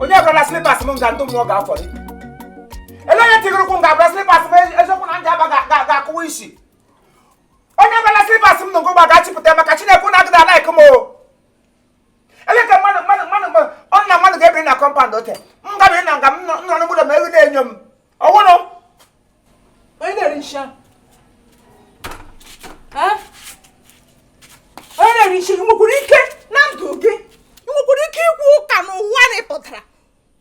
Onye bụrụla slippers m nga ndị mmụọ ga-afọrị. Ele onye tigoro ụkwụ nga abụra slippers m eziokwu na ndị aba ga-akụwa isi. Onye bụrụla slippers m n'ngụgba ga-achịpụta ya maka Chineke unu agịda alaik m o. Ele ka mmadụ mmadụ mmadụ mmadụ ọ na mmadụ ga-ebiri na compound ote. M gabiri na nga m nọ n'ụlọ ma ewu na-enyo m. Ọwụnụ. Onye na-eri nshi ahụ? Eh? Onye na-eri nshi, ị nwekwara ike na ndụ gị, ị nwekwara ike ikwu ụka n'ụwa na ị pụtara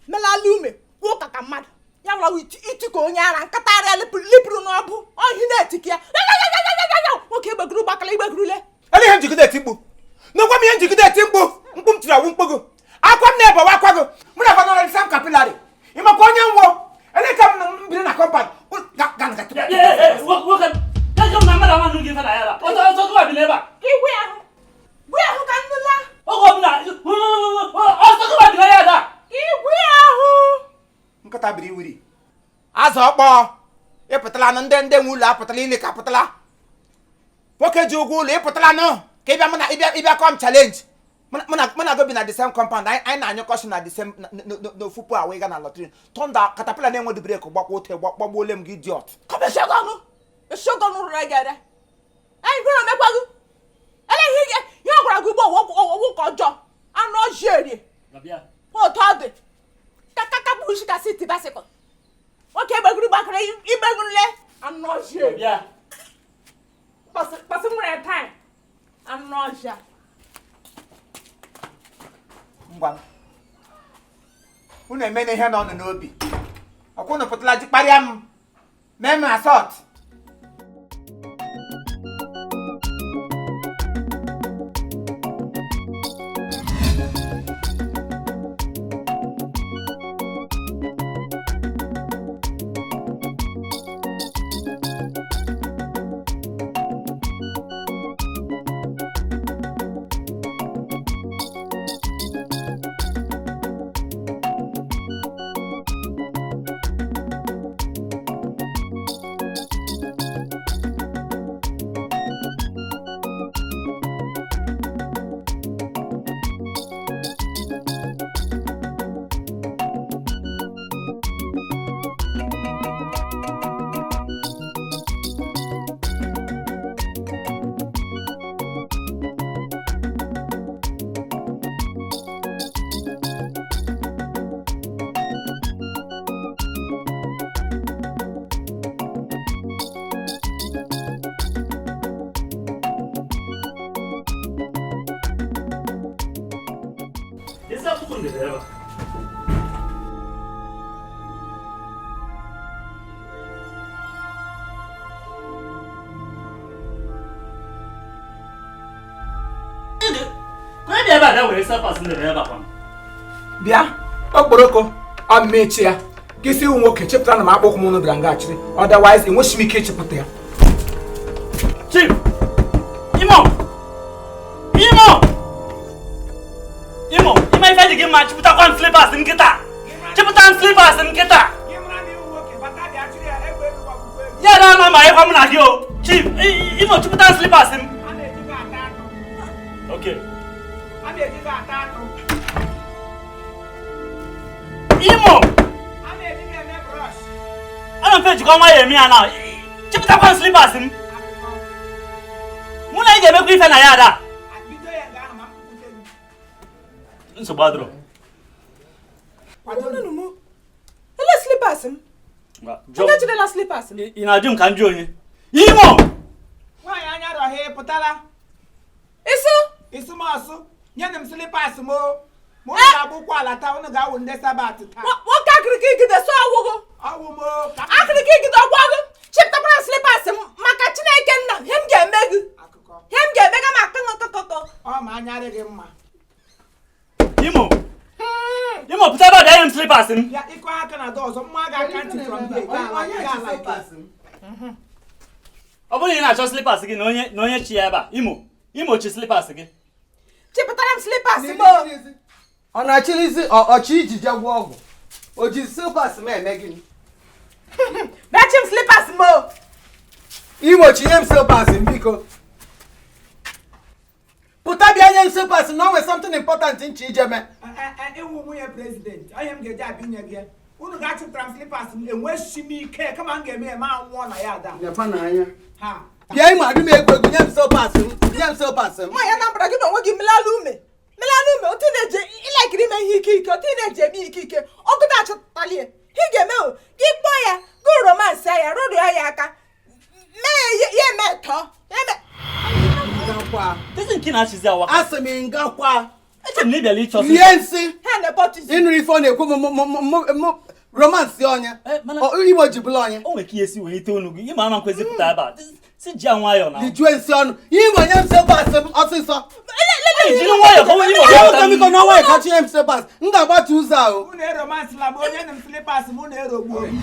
melala ume kwuo ụka ka mmadụ ya gwara iti ka onye ara nkata arịa lipụrụ n'ọbụ ọhị na-etiki ya nwoke egbeguru gbakala igbegurule. Ele ihe njigide eti mkpu n'ụgwọ m ihe njigide eti mkpu mkpu m tiri awụ mkpu gị akwa m na-ebewa akwa gị mụ na gwa nọrọ sam capillary ịmakwa onye nwụọ ele ka m biri na compound nkịta biri wiri azụ ọkpọ ịpụtala nụ ndị ndị nwe ụlọ apụtala ili ka apụtala nwoke ji ụgwọ ụlọ ịpụtala nụ ka ịbịa mụ na ịbịa kọm challenge mụ na gị bi na the same compound anyị na-anyụkọsị na the same n'ofu pụ awụ ịga na latrine thunder caterpillar na-enweghị brake gbakwa otu gbagbuole m gị idiot. Mechie gị ọnụ rụrụ gị ere anyị gwara omekwa gị ele ihe ihe ọ gwara gị ugbo ọwụ ka ọjọọ anụ ọjị erie otu ọ dị kakaka bụ isi ka siti bicycle nwoke egbeguru gbakọrọ igbegurule anụ ọjị erie kpasị nwere time anụ ọjị. Ngwa unu emena ihe nọ unu n'obi ọkwa unu pụtala ji kparịa m mee m assault. Bịa okporoko ọ mmechi ya ka isi nwoke chepụtara na m akpụkwụ m bịara nga achịrị otherwise enweghị m ike ịchịpụta ya. Chief! Imo! Imo! Imo! Ime ife dị gị mma chịpụtakwa m slippers m kịta! Chịpụta m slippers m kịta! Ya na ama ma ịkwa m na gị o! Chief! Imo chịpụta m slippers m! Okay. Imo! Ana m ejikọ nwayọọ eme ya na chịpụtakwa m slippers m! Mụ na ị ga-emekwa ife na ya ada! Nsogbu adịrọ. Ele slippers m? Onye jirila slippers m? Ị na-ajụ m ka m jụ onye? Imo! Nwaanyị anya rọghị pụtala. Isu? Isu m ọsụ. Nye m slippers m o. Ma unu ga-agba ụkwụ ala taa, unu ga-awụ ndị sabat taa. Nwoke akịrịka igide so ọwụgụ. Ọwụ m o. Akịrịka igide ọgwụ gị. Chịpụtakwara slippers m maka Chineke nna ihe m ga-eme gị. Ihe m ga-eme ga m akụ nkọkọkọ. Ọ ma anya adịghị mma. Imo! Imo pụta ebe a bịa nye m slippers m. Bịa ịkọ aka na dọọ ọzọ mma ga-aka ntị from here. Gaa ala. Ọ bụrụ na ị na-achọ slippers gị na onye chi ya ebe a, Imo, Imo chi slippers gị. Chịpụtara m slippers m. Ọ na-achịrịzi ọchị iji je gwọ ọgwụ. O ji slippers m eme gịnị? Bịa chi m slippers m. Imo chinye m slippers m biko. Pụta bịa nye m slippers na o nwere something important nche ije mee. Ị wụ nwunye president, onye m ga-eji abịa inye gị ya. Unu ga-achụpụtara m slippers m, enweshi m ike kama m ga-eme ya ma nwụọ na ya ada. Nyekwa n'anya. Ha. Bịa ịma adị m egwu egwu, nye m slippers m, nye m slippers m. Nwaanyị Anambra, gị na onwe gị melala ume, melala ume. Otu ị na-eje ịlakiri ime ihe ike ike, otu ị na-eji eme ike ike, ọgụ na-achọtali ya. Ị ga-eme o, gị kpọọ ya, gị romance ya, rụrịọ ya aka, mee ya, ya eme tọọ ya eme. Ngakwa. Dịzị nke na-achịzi awa. Asị m ngakwa. Eche m na ị bịara ịchọ Rie nsị. Ha nepotism. Ịnụrụ ife ọ na-ekwu m romance onye. Eh, mana- Igbo ji bụla onye. O nwere ka ihe si welite onu gị, ịma ama nkwezi pụta ebe a. Si ji ya nwayọọ na. Lijuo nsị ọnụ. Igbo nye m slippers m ọsịsọ. Anyị jiri nwayọọ ka onye Imo Ihe ga-apụta ụtọ biko na ọnwa ka chinye m slippers. M ga-agbatu ụzọ ahụ. Unu eromansịla m, onye na m slippers m, unu erogbuo m.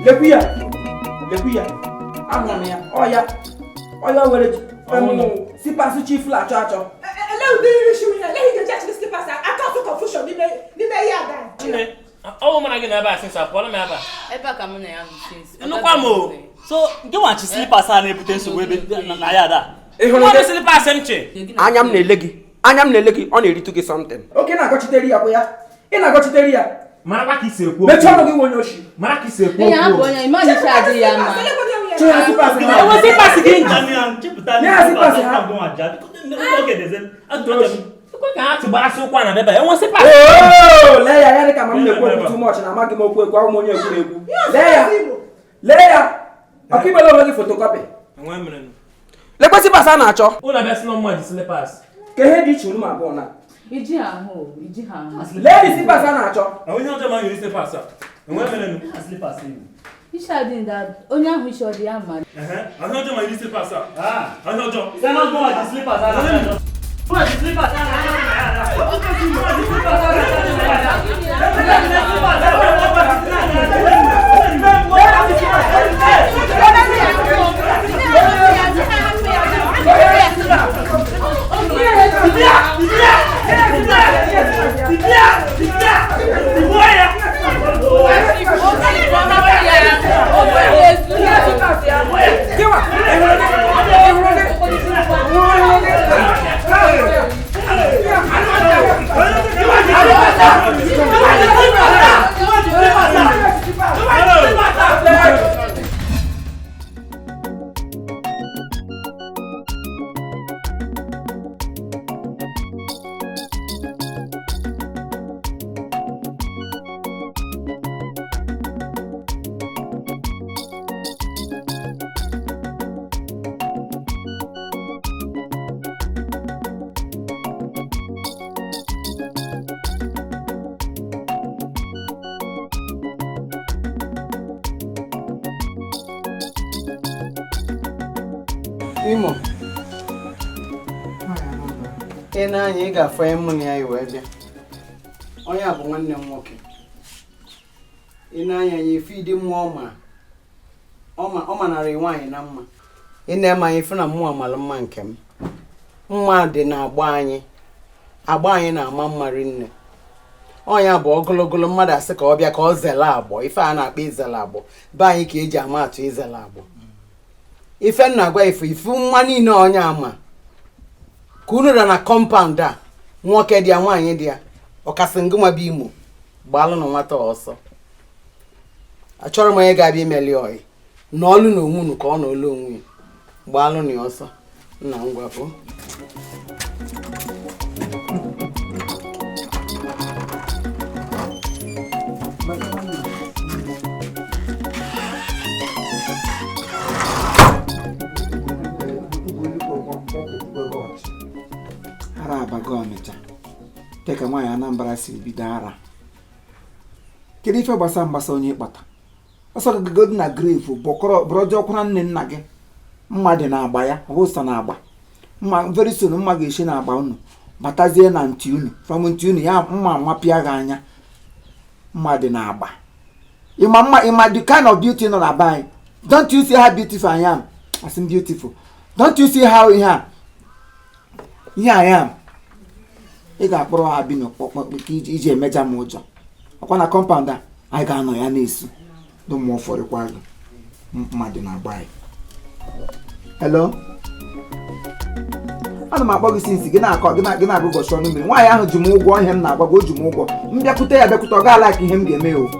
Lekwu ya, lekwu ya, ahụrụ m ya, ọ ya, ọ ya were slippers chief la achọ achọ. Ele ụdị nri shi nwunye, ele ihe ga-eji achịrị slippers aka ọtụ confusion n'ime n'ime ya ada. Nne, ọ bụ mụ na gị na ebe a since apụọla m ebe a. Ebe a ka mụ na ya nọ since. Nnukwu m o. So nke nwachi slippers a na-ebute nsogbu ebe na ya ada. Ị hụrụ Nwa gị? slippers m chi. Anya m na-ele gị, anya m na-ele gị, ọ na-eritu gị something. Oke na-agọchitere ya kwa ya, ị na-agọchitere ya. Marakwa ka isi ekwu Mechie ọnụ gị nwe onye oshi. Mara ka isi ekwu Enyi hapụ onye, ịma n'iche adịghị ya mma. Chee ya slippers ha. Enwe slippers gị nji. Chepụta Nye ya slippers ha. Ekwe ka ha tụgbarasị ụkwụ a na bebe. Enwe slippers. Oo, lee ya, ya dị ka ma m na-ekwu okwu too much na amaghị m okwu ekwu, ahụ m onye ekwurekwu. Lee ya, lee ya, ọka imere onwe gị photocopy. Enwe mere nụ. Lekwa slippers a na-achọ. Unu abịa sị na mma ji slippers. Ka ihe dị iche unu m abụọ na. Iji ahụ, iji ha ahụ. Lee dị slippers a na-achọ. Onye ọjọọ ma yiri slippers a. Enwe mere nụ. Iche adịghị nda, onye ahụ iche ọ dị ya mma. Onye ọjọọ ma yiri slippers a. Onye ọjọọ. Slippers a na-achọ. Slippers a na-achọ. Imo. Ị na-anya ị ga-afọ onye mụ na ya wee bịa. Onye a bụ nwanne m nwoke. Ị na-anya ya ife ịdị mmụọ ọma. Ọ manara nwaanyị na mma. Ị na-eme anya ife na mmụọ mara mma nke m. Mma dị na-agba anyị. Agba anyị na-ama mma rinne. Onye bụ ogologo mmadụ asị ka ọ bịa ka ọ zele agbọ. Ife a na-akpọ izele agbọ. Be anyị ka eji ama atụ izele agbọ. Ife nna agwa ife ife mma niile onye ama ka unu ra na kọmpaụnd a nwoke dị ya nwaanyị dị ya ọkasị ngụnwa bụ Imo gbaalụ na nwata ọsọ. Achọrọ m onye ga-abịa imeli oyi n'ọlụ na onwe unu ka ọ n'olu onwe ya gbaalụ na ya ọsọ nna ngwapụ. Ara abago Ọnịcha dịka nwaanyị Anambra siri bido ara. Kedu ife gbasa mgbasa onye ịkpata ọsọ gị na grave bụrọdị ọkwara nne nna gị mma dị na-agba ya ọ bụ sọ na-agba mma very soon mma ga-esi na-agba unu batazie na ntị unu from ntị unu ya mma mapịa gị anya mma dị na-agba ịma mma ịma the kind of beauty nọ na be anyị. Don't you see how beautiful I am? As in beautiful. Don't you see how ihe a ihe I am? Ị ga-akpọrọ ha bi n'okpokpo ka iji emeja m ụjọ. Ọkwa na kọmpaụnd a anyị ga-anọ ya na-esu dị mmụọ fọrịkwa gị. Mmadụ na-agba anyị. Hello, ana m akpọ gị sinsi gị na-akọ gị na-agụgọchi ọnụ mmiri. Nwaanyị ahụ ji m ụgwọ ihe m na-agwa gị, o ji m ụgwọ. M bịakwute ya bịakwute, ọ gaala ka ihe m ga-eme o.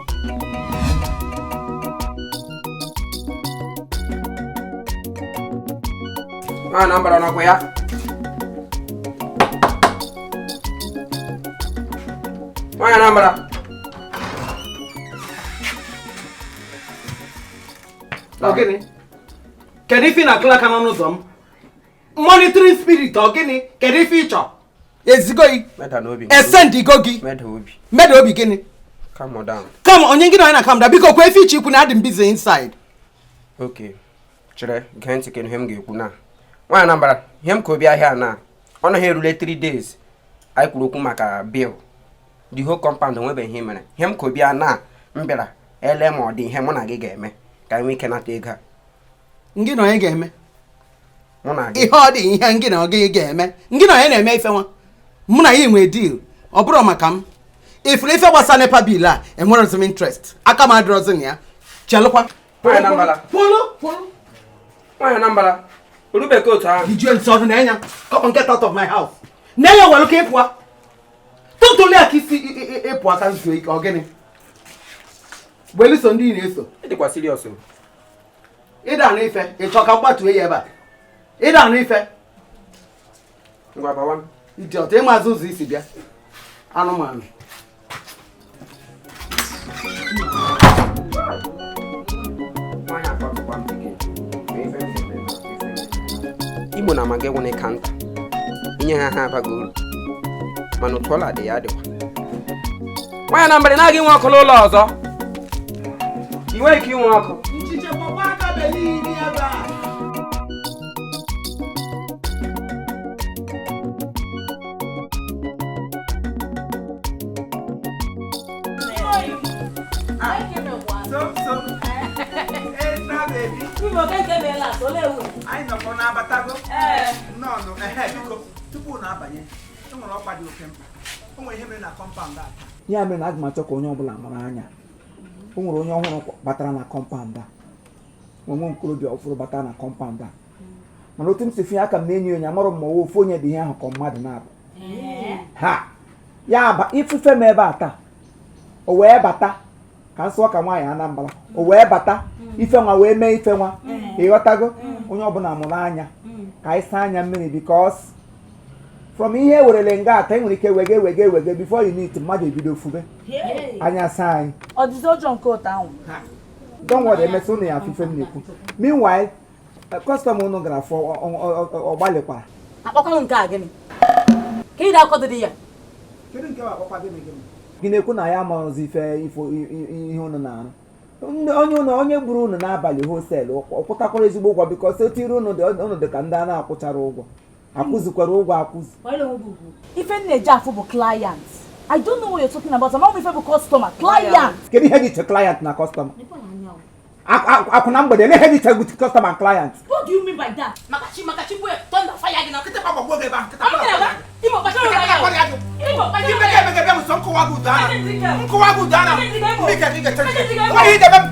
Nwaanyị Anambra nakwa ya. Nwaanyị Anambra. Ọ gịnị? Kedu ife ị na-akụla aka n'ọnụ ụzọ m? Monitoring spirit, ọ gịnị? Kedu ife ị chọ? Ezigo gị? Meda n'obi. Esendigo gị? Meda obi. Meda obi gịnị? Calm down. Come, onye gị na onye na-calm down. Biko kwee ife iche ikwu na adị m busy inside. Okay. Chere, gee ntị kedu ihe m ga-ekwu na. Nwaanyị Anambra, ihe m ka obi ahịa na ọ naghị erule 3 days anyị kwuru okwu maka bill. The whole compound onwebeghị ihe mere. Ihe m ka obi a na m bịara ele ma ọ dị ihe mụ na gị ga-eme ka anyị nwee ike nata ego a. Ngị na onye ga-eme? Mụ na gị. Ihe ọ dị ihe ngị na gị ga-eme. Ngị na onye na-eme ife nwa. Mụ na ya nwee deal. Ọ bụrụ maka m. Ifuru ife gbasara NEPA bill a, enwerọzi m interest. Aka m adịrọzi na ya. Chelụkwa. Nwaanyị Anambra. Pụlụ, pụlụ. Nwaanyị Anambra, orubeke otu ahụ. Ijue nsọ ọdụ na-enya. Come and get out of my house. Na-enye welụ ka ị pụọ. Tụtụli aka isi ịpụ aka zuo ike, ọ gịnị? Weluso ndị ị na-eso. Ị dịkwa serious o. Ịda anụ ife, ị chọ ka m gbatue ya ebe a. Ịda anụ ife. Ngwa bawa m. Idiot, ịmazị ụzọ isi bịa. Anụmanụ. Nwaanyị akpatụkwa m gị. Ife m ga-eme na ife m ga-eme. Igbo na amaga enwere kanta. Inye ha ha abaghị uru. Mana otu ọla dị ya adịkwa. Nwaanyị Anambra, ị naghị inwe ọkụ n'ụlọ ọzọ. Ị nweghị ike inwe ọkụ. Nchiche gbakwa aka beliri ebe a. Anyị nọkọ na-abatago. Nnọọ, ehe, biko, tupu na-abanye, e nwere ọkwa dị oke mkpa. O nwere ihe mere na kọmpaụnd a taa. Ya mere na aga m achọ ka onye ọbụla mara anya. O nwere onye ọhụrụ batara na kọmpaụnd a. Nwa nkorobịa ọfụrụ batara na kọmpaụnd a. Mana otu m si finye aka m na-enyo onye amarụ m ma ofu onye dị ihe ahụ ka mmadụ na-abụ. Ha! Ya ba ifufe m ebe a taa. O wee bata ka nsọ ka nwaanyị Anambra. O wee bata ife nwa wee mee ife nwa. Ịghọtago? Onye ọbụla mụrụ anya ka anyị saa anya mmiri because from ihe ewerele nga ata enwere ike wege wege wege before you need mmadụ ebido fube. Anya saa anyị. Ọ dịzi ọjọọ nke ụtọ ahụ. Don't worry, emesị ụnụ ya afụ ife m na-ekwu. Meanwhile, kọstọma ụnụ gara fọ ọ gbalịkwara. Akpọkwanụ nke a gịnị? Ka ị na-akọdịrị ya? Kedu nke bụ akpọkwa gịnị gịnị? Gị na-ekwu na ya amaghịzi ife ifo ihe ụnụ na-arụ. Onye ụnụ onye gburu ụnụ n'abalị hostelụ ọ kwụtakwara ezigbo ụgwọ because otu iru ụnụ dị ka ndị a na-akwụchara ụgwọ. Akwụzikwara ụgwọ akwụzi. Ife m na-eji afụ bụ client. I don't know what you're talking about. Amaghị m ife bụ customer. Client. Kedu ihe dị iche client na customer? Akwụna mgbede, ele ihe dị iche with customer and client? What do you mean by that? Makachi, makachi bụ thunder fire gị na Nkịta gbagbuo gị ebe ahụ, nkịta Ọ gịnị na Imo kpachara ụra ya. Imo kpachara ụra ya. Ime ga-eme nso nkụwa gị udo ara. Nkụwa gị udo ara. Ndị ga ga chenji. Nwere ihe ga-eme m.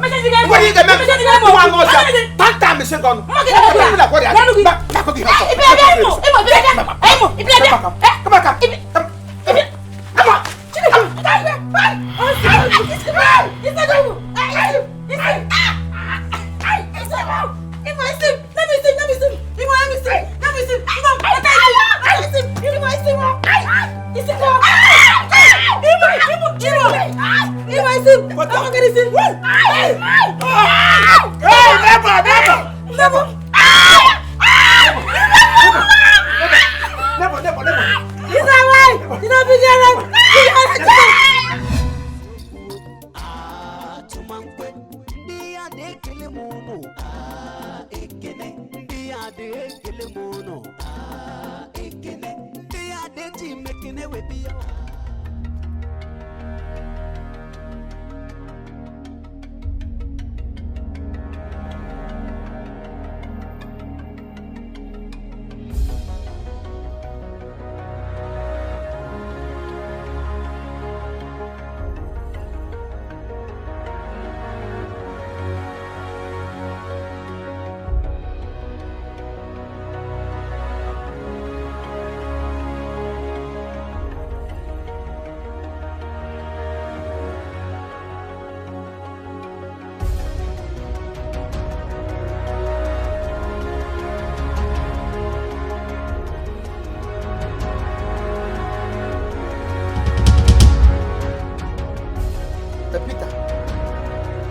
Nwere ihe ga-eme m. Nwa anụ ọcha. Tanta mesi gị ọnụ. Ndị na-akwari ya. Na-akụ gị ihe ọsọ. Ị bịa bịa Imo, Imo bịa bịa. Imo, ị bịa bịa. Come on, come. Come on. Hey, never, never, never. Never, never, never.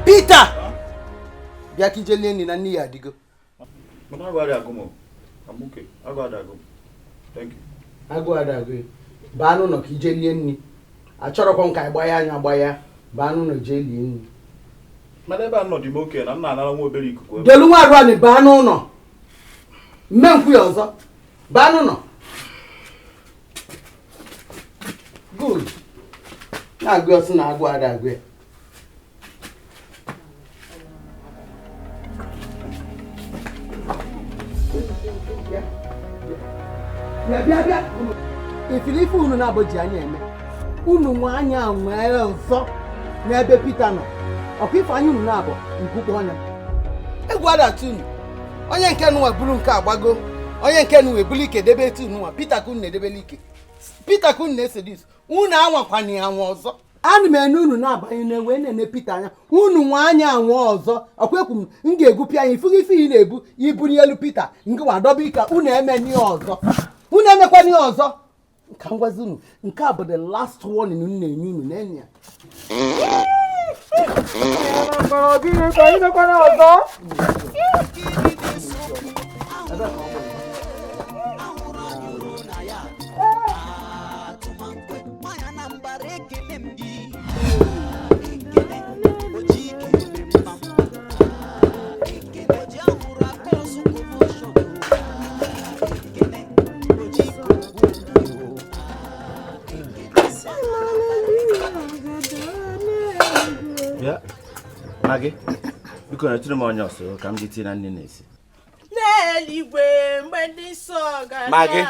Peter! Bịa ka ije lie nri na nne ya adịgo. Mama agụ adị agụ m. I'm okay. Agụ adị agụ m. Thank you. Agụ adị agụ ya. Baa n'ụlọ ka ije lie nri. Achọrọkwa m ka anyị gbaya anya gbaya. Baa n'ụlọ jee lie nri. Mana ebe a nọ dị m oke na m na-anara nwa obere ikuku ebe. Delu nwa arụ anyị baa n'ụlọ. Mme nkwu ya ọzọ. Baa n'ụlọ. Good. Na-agụ ọsị na agụ adị agụ ya. Bịa bịa bịa. Ifilife unu na-abụ ji anya eme. Unu nwe anya nwee ọzọ n'ebe Peter nọ. Ọkwa ife anya unu na-abụ nkwukwu ọnya. Egwu adatu unu. Onye nke nụnwa buru nke agbago. Onye nke nụnwa ebuli ike debe etu nụnwa. Peter ka unu na-edebele ike. Peter ka unu na-esedis. Unu anwakwana ya anwa ọzọ. Ana m ene unu na-abanye na-ewe na-ene Peter anya. Unu nwe anya anwa ọzọ. Ọkwa ekwu m m ga-egwupịa anya ifugo ife ị na-ebu ibunye elu Peter ngịwa dọba ike unu eme ọzọ. Unu emekwana ihe ọzọ. Ka m gwazi unu nke a bụ the last warning m na-enye unu n'enyi ya. Magị, biko nyetụrụ m onye ọsọ ka m ji tinye na nne na-esi. N'eluigwe mgbe ndị nsọ ga Magị.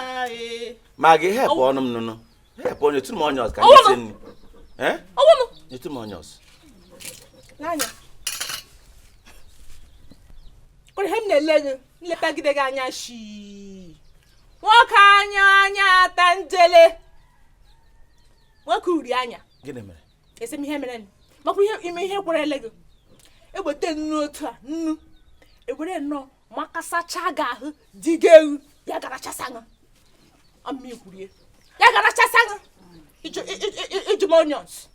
Magị, hepụ ọnụ m nụnụ. Hepụ onye tụrụ m onye ọsọ ka m ji tinye nri. Eh? Ọwụnụ. Nyetụrụ m onye ọsọ. N'anya. Kwere ihe m na-ele gị, nletagide gị anya shii. Nwoke anya anya ata njele. Nwoke uri anya. Gịnị mere? Esi m ihe mere nụ. Makwa ihe ime ihe kwere ele gị. Egbete nnu otu a, nnu. Ewere nnọọ makasacha gị ahụ dị gị ewu ya gara chasa gị. Ọmị kwurie. Ya gara chasa gị. Iju m onions.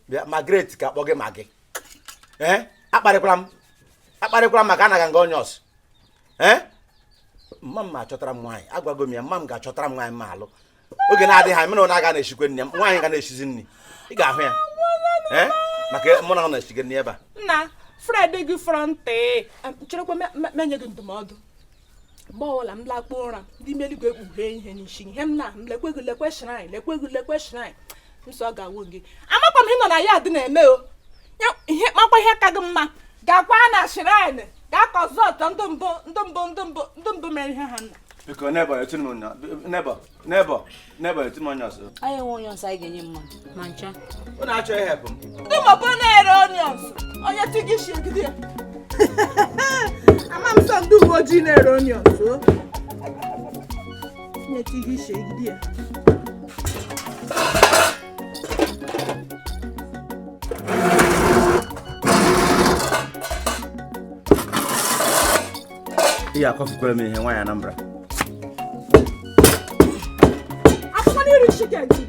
Bịa, Margaret ka akpọ gị Magị. Eh? Akparịkwara m. Akparịkwara m maka anaghị nga onions. Eh? Mma m achọtara m nwaanyị. Agwago m ya, mma m ga-achọtara m nwaanyị m alụ. Oge na-adịghị anya, mụ na onye aga na-eshikwe nri ya, nwaanyị ga na-eshizi nri. Ị ga-ahụ ya. Eh? Maka mụ na ọ na-eshige nri ebe a. Nna, Fred gị frọntị. Cherekwa menye gị ndụmọdụ. Mgbe ọbụla m lakpuo ụra, ndị meligwe ekpughe ihe n'isi. Ihe m na m lekwe gị lekwe shrine, lekwe gị lekwe shrine. M sọ ga-awụ gị. Amakwa m ihe nọ na ya dị na-eme o. Ihe makwa ihe ka gị mma. Gakwa na shrine. Gaa kọzọt ndị mbụ mere ihe ha nna. Biko neighbor, etunu m neighbor, neighbor, neighbor, etunu m onye ọsọ. Anyị enwe onye ọsọ anyị ga-enye mmadụ ma ncha. Unu achọghị help m. Ndị mọbụ na-ere onions. Onye ti gị shi egide ya. Ama m sọ ndị uwe ojii na-ere onions o. Onye ti gị shi egide ya. Ị ga-akọfukwere m ihe nwaanyị Anambra. Akwụkwọ n'iri chicken ji.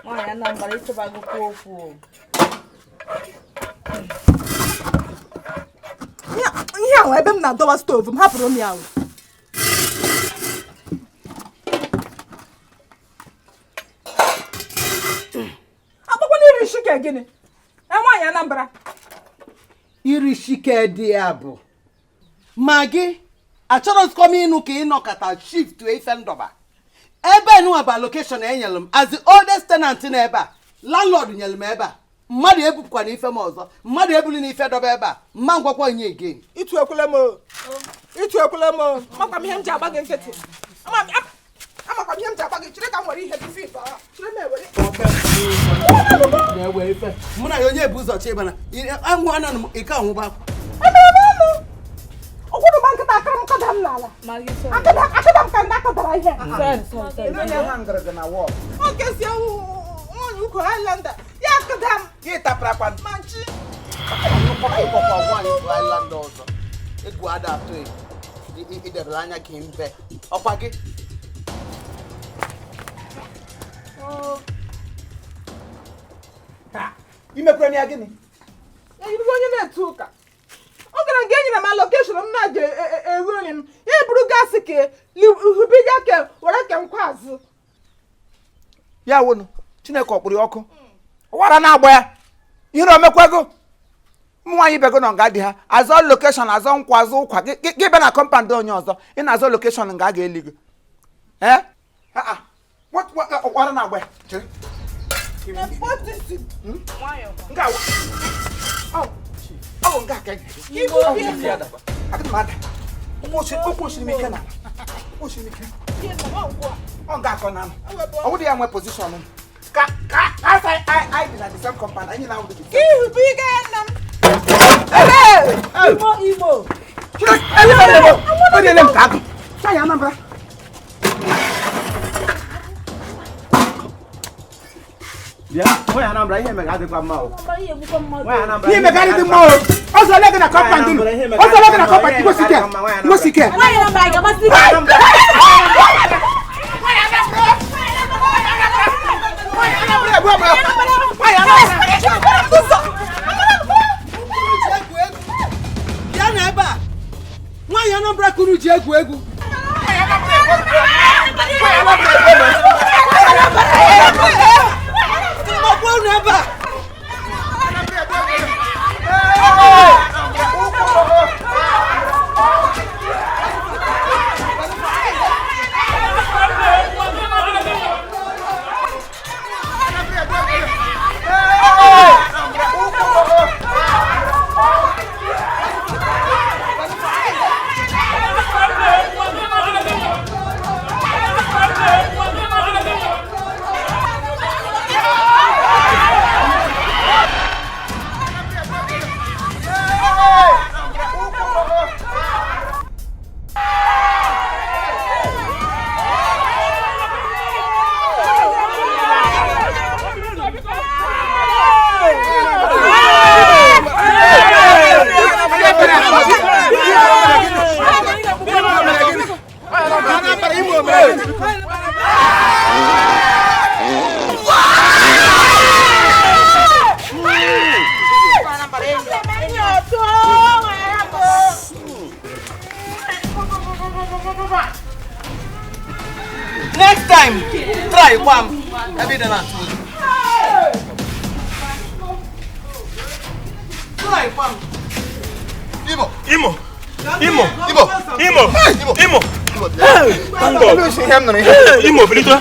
Nwaanyị Anambra ịchọbagokwa okwu. Ihe ahụ ebe m na-adọwa stovu m hapụrụ m ya ahụ. Akwụkwọ n'iri shike gịnị? Nwaanyị Anambra. Iri shike dị ya bụ Magị, achọrọzikwa m ịnụ ka ịnọkọta shift ife ndọba. Ebe nụwa bụ allocation enyere m as the oldest tenant na ebe a. Landlord nyere m ebe a. Mmadụ ebupụkwana ife m ọzọ. Mmadụ ebuli na ife dọba ebe a. Mma ngwakwa nye again. Itu ekwele m o. Itu ekwele m o. Amakwa m ihe m ji agba gị nkịtị. Amakwa m ihe m ji agba gị. Chere ka m were ihe bife ife a. Chere m ewere. Na-ewe ife. Mụ na ya onye ebu ụzọ chebana. Anwụ anọ m ike anwụba. Emere m ọnụ. Ụkwụrụ m nkịta akara m kọda m n'ala. Akada m ka ndị akọdara ihe. Nwoke si ewu nwaanyị ukwu Highlander. Ya akada m. Gị tapụrụ akwa. Ma nchi. Ịkpọkwa nwaanyị ukwu Highlander ọzọ. Egwu ada atụ egwu. Idebere anya ka mbe. Ọkwa gị? Imekwere ya gịnị? Eyirigo onye na-etu ụka. Ọ gara nga enyere m allocation m na-aja eru nri m. Ya eburu gasị ka hubiga ka were ke nkwa azụ. Ya wụnụ, Chineke ọkpụrụ ya ọkụ. Ụwara na-agba ya. Ihere omekwego. Ụmụ nwaanyị ibego nọ nga di ha. Azọ lokeshọn, azọ nkwa, azọ ụkwa. Gị bịa na kọmpand onye ọzọ. Ị na-azọ lokeshọn nga a ga-eli gị. Eh? Ụwara na-agba ya. Chere. Yeah, Anambra, ihe mega adịkwa mma o. Ihe mega adị mma o. Ọzọ ole gị na compound unu. Ọzọ ole gị na compound Igbo sike. Igbo sike. Nwaanyị Anambra anyị ga-amasị gị. Bịa na ebe a. Nwaanyị Anambra kuru ji egwu egwu. Next time, try one. Every day now. Try one. Imo. Imo. Imo. Imo. Imo. Imo. Imo, Benito.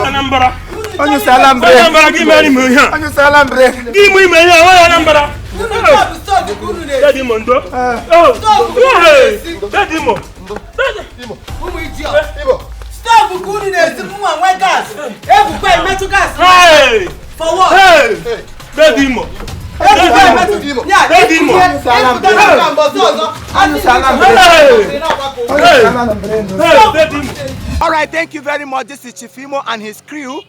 Anambra. Onye si Anambra. Anambra gị mere ime ihe a. Onye si Anambra. Gị mụ ime ihe a, nwaanyị Anambra. Daddy Imo ndo. Daddy Imo. Imo. Ụmụ idiot. Imo. Stove ka unu na-esi nwa nwe gas. Egwukwa emetụ gas. For what? Daddy Imo. Daddy Imo. Daddy Imo. All right, thank you very much. This is Chief Imo and his crew.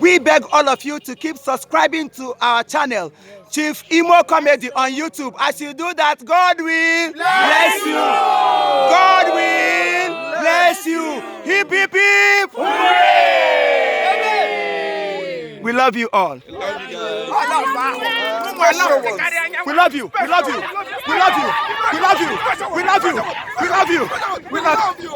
We beg all of you to keep subscribing to our channel, Chief Imo Comedy on YouTube. As you do that, God will bless you. God will bless you. Hip, hip, hip. Hooray! We love you all. We love you. We love you. We love you. We love you. We love you. We love you. We love you.